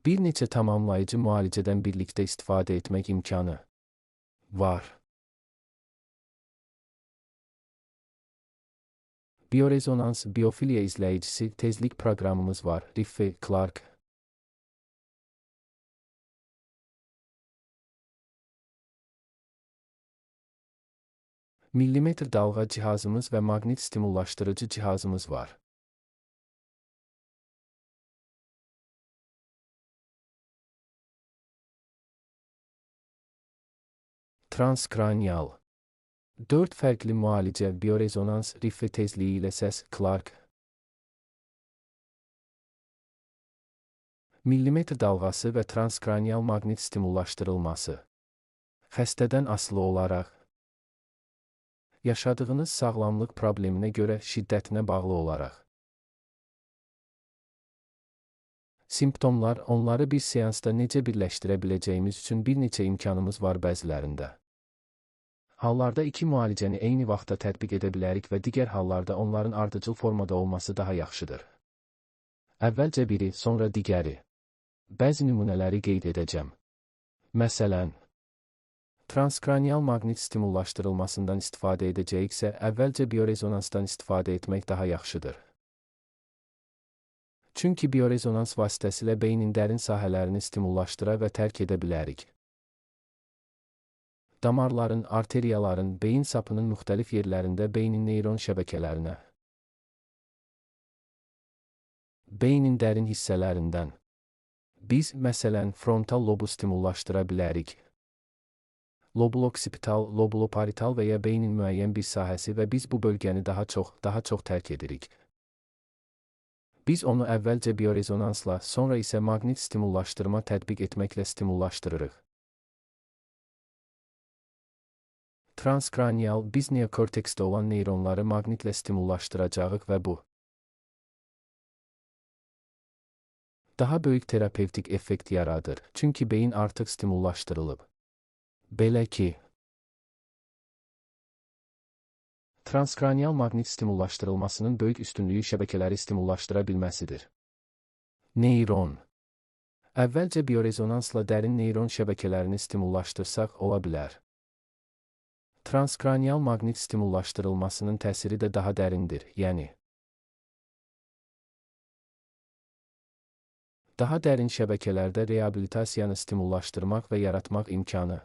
Bir neçə tamamlayıcı müalicədən birlikdə istifadə etmək imkanı var. Biorezonans biofiliya izləyicisi tezlik proqramımız var. Riffe, Clark. Millimetr dalğa cihazımız və maqnit stimullaşdırıcı cihazımız var. Transkranial. 4 fərqli müalicə: biorezonans, Riffe tezliyi ilə səs, Clark. Millimetr dalğası və transkranial maqnit stimullaşdırılması. Xəstədən asılı olaraq, yaşadığınız sağlamlıq probleminə görə şiddətinə bağlı olaraq. Simptomlar, onları bir seansda necə birləşdirə biləcəyimiz üçün bir neçə imkanımız var bəzilərində. Hallarda iki müalicəni eyni vaxtda tətbiq edə bilərik və digər hallarda onların ardıcıl formada olması daha yaxşıdır. Əvvəlcə biri, sonra digəri. Bəzi nümunələri qeyd edəcəm. Məsələn, transkranial maqnit stimullaşdırılmasından istifadə edəcəyiksə, əvvəlcə biorezonansdan istifadə etmək daha yaxşıdır. Çünki biorezonans vasitəsilə beynin dərin sahələrini stimullaşdıra və tərk edə bilərik. Damarların, arteriyaların, beyin sapının müxtəlif yerlərində beynin neyron şəbəkələrinə, beynin dərin hissələrindən. Biz, məsələn, frontal lobu stimullaşdıra bilərik. Lobuloksipital, lobuloparital və ya beynin müəyyən bir sahəsi və biz bu bölgəni daha çox tərk edirik. Biz onu əvvəlcə biorezonansla, sonra isə maqnit stimullaşdırma tətbiq etməklə stimullaşdırırıq. Transkranial, biz neokorteksdə olan neyronları maqnitlə stimullaşdıracağıq və bu daha böyük terapevtik effekt yaradır, çünki beyin artıq stimullaşdırılıb. Belə ki, transkranial maqnit stimullaşdırılmasının böyük üstünlüyü şəbəkələri stimullaşdıra bilməsidir. Neyron. Əvvəlcə biorezonansla dərin neyron şəbəkələrini stimullaşdırsaq ola bilər. Transkranial maqnit stimullaşdırılmasının təsiri də daha dərindir, yəni daha dərin şəbəkələrdə reabilitasiyanı stimullaşdırmaq və yaratmaq imkanı.